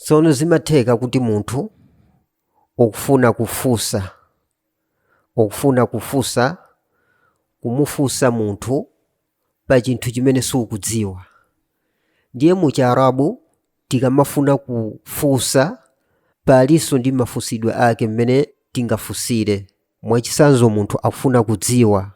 Tsono zimatheka kuti munthu ukufuna kufunsa, ukufuna kufunsa, kumufunsa munthu pa chinthu chimene sukudziwa. Ndiye mu Chiarabu tikamafuna kufunsa palinso ndi mafunsidwe ake mmene tingafunsire. Mwachitsanzo munthu akufuna kudziwa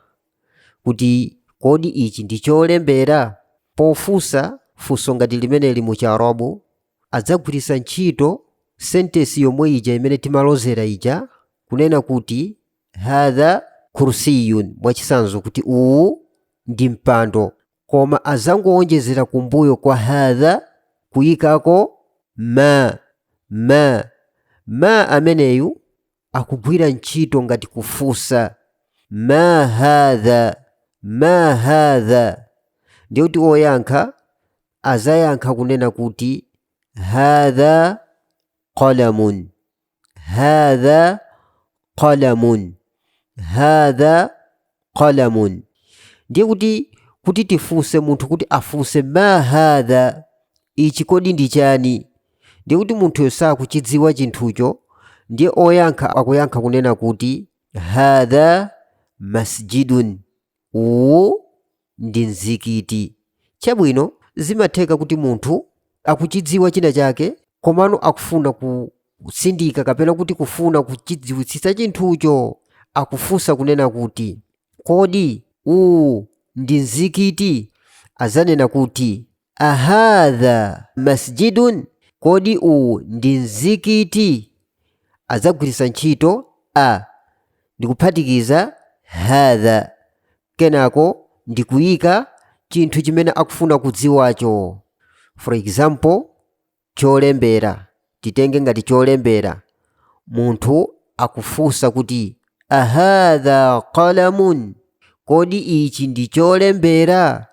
kuti kodi ichi ndi cholembera? Pofunsa funso ngati limeneli mu Chiarabu adzagwiritsa ntchito sentence yomwe ija imene timalozera ija kunena kuti hadha kursiyun, mwachitsanzo kuti uwu ndi mpando, koma azangowonjezera kumbuyo kwa hadha kuyikako ma. Ma ma ameneyu akugwira ntchito ngati kufunsa ma hadha, ma hadha, ndiye kuti oyankha azayankha kunena kuti hadha qalamun, hadha qalamun, hadha qalamun. Ndiye kuti tifunse munthu kuti afunse ma hadha, ichi kodi ndi chani, ndiye kuti munthuyo sakuchidziwa chinthucho, ndiye oyankha akuyankha kunena kuti hadha masjidun, uwu ndi mzikiti. Chabwino, zimatheka kuti munthu akuchidziwa china chake komano akufuna kutsindika kapena kuti kufuna kuchidziwitsitsa chinthucho, akufunsa kunena kuti kodi uwu ndi mzikiti? Azanena kuti ahadha masjidun, kodi uwu ndi mzikiti? Adzagwiritsa ntchito a ndikuphatikiza hadha, kenako ndikuyika chinthu chimene akufuna kudziwacho. For example, cholembera, titenge ngati cholembera, munthu akufunsa kuti ahadha qalamun, kodi ichi ndi cholembera?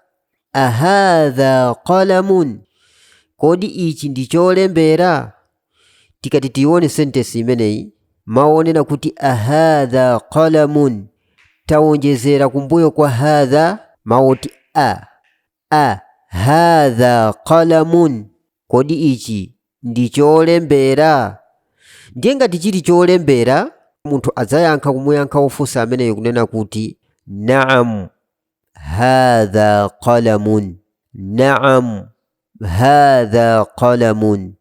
Ahadha qalamun, kodi ichi ndi cholembera? Tikati tione sentence imeneyi, mawu onena kuti ahadha qalamun, tawonjezera kumbuyo kwa hadha mawu oti a, a hadha qalamun, kodi ichi ndi cholembera? Ndiye ngati chili cholembera, munthu adzayankha kumuyankha wofunsa ameneyo kunena kuti naam hadha qalamun, naam hadha qalamun,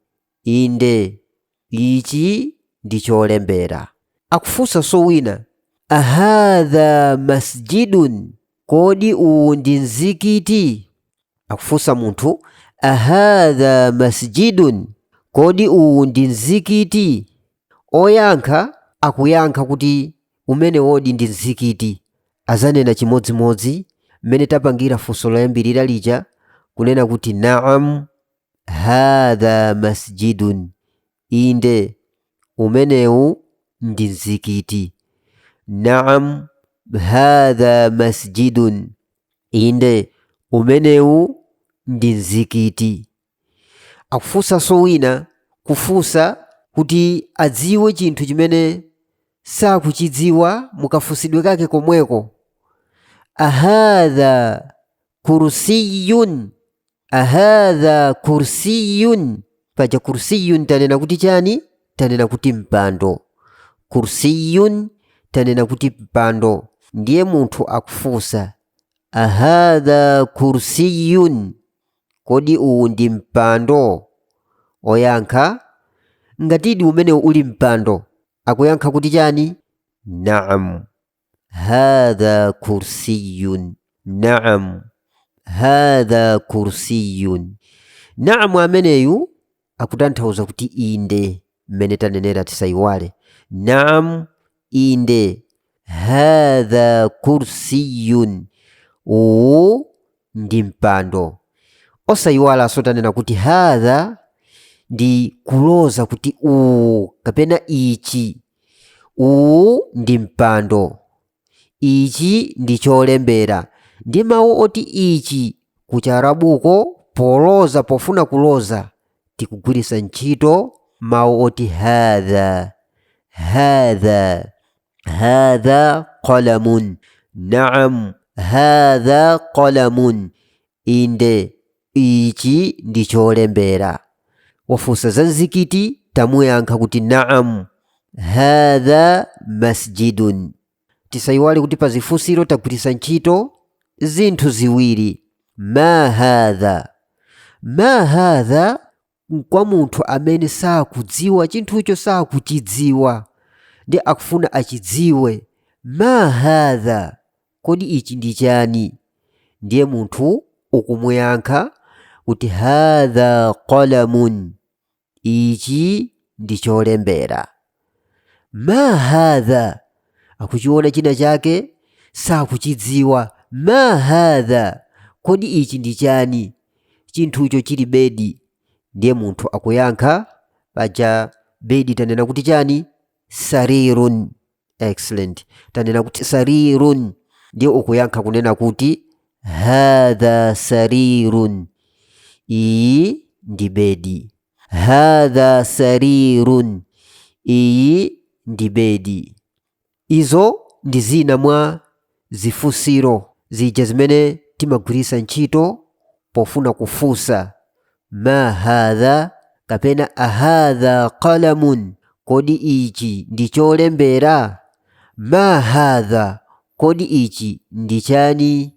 inde ichi ndi cholembera. Akufunsanso wina ahadha masjidun, kodi uwu ndi mzikiti? Akufunsa munthu ahadha masjidun, kodi uwu ndi mzikiti? Oyankha akuyankha kuti umene wodi ndi mzikiti. Azanena chimodzimodzi mmene tapangira funso loyambirira lija kunena kuti naam hadha masjidun, inde umenewu ndi mzikiti. Naam hadha masjidun, inde umenewu ndi mzikiti. Akufunsanso wina kufunsa kuti adziwe chinthu chimene sakuchidziwa mukafunsidwe kake komweko. Ahadha kursiyun, ahadha kursiyun, paja kursiyun tanena kuti chani? Tanena kuti mpando. Kursiyun tanena kuti mpando. Ndiye munthu akufunsa ahadha kursiyun, kodi uwu ndi mpando? Oyankha ngatidi umene uli mpando, akuyankha kuti chani? Naam hadha kursiyun, naam hadha kursiyun. Naam ameneyu akutanthauza kuti inde, mmene tanenera tisayiwale. Naam inde, hadha kursiyun, uwu ndi mpando. Osayiwalanso tanena kuti hadha ndi kuloza kuti uwu kapena ichi, uwu ndi mpando, ichi ndi cholembera. Ndi mawu oti ichi ku Chiarabuko poloza, pofuna kuloza tikugwiritsa ntchito mawu oti hadha, hadha, hadha qalamun, naam hadha qalamun, inde ichi ndi cholembera. Wafunsa za mzikiti, tamuyankha kuti naam hadha masjidun. Tisayiwale kuti pa zifunsiro tagwiritsa ntchito zinthu ziwiri. Ma hadha, ma hadha kwa munthu amene sakudziwa chinthucho, sakuchidziwa ndi akufuna achidziwe. Ma hadha, kodi ichi ndi chani? Ndiye munthu ukumuyankha kuti hadha qalamun, ichi ndi cholembera. Ma hadha, akuchiona china chake sakuchidziwa. Ma hadha, kodi ichi ndi chani? Chinthucho chili bedi. Ndiye munthu akuyankha, paja bedi tanena kuti chani? Sarirun. Excellent, tanena kuti sarirun. Ndiye ukuyankha kunena kuti hadha sarirun, iyi ndi bedi. Hadha sarirun, iyi ndi bedi. Izo ndi zina mwa zifunsiro zija zimene timagwiritsa ntchito pofuna kufunsa ma hadha kapena ahadha qalamun, kodi ichi ndi cholembera? Ma hadha, kodi ichi ndi chani?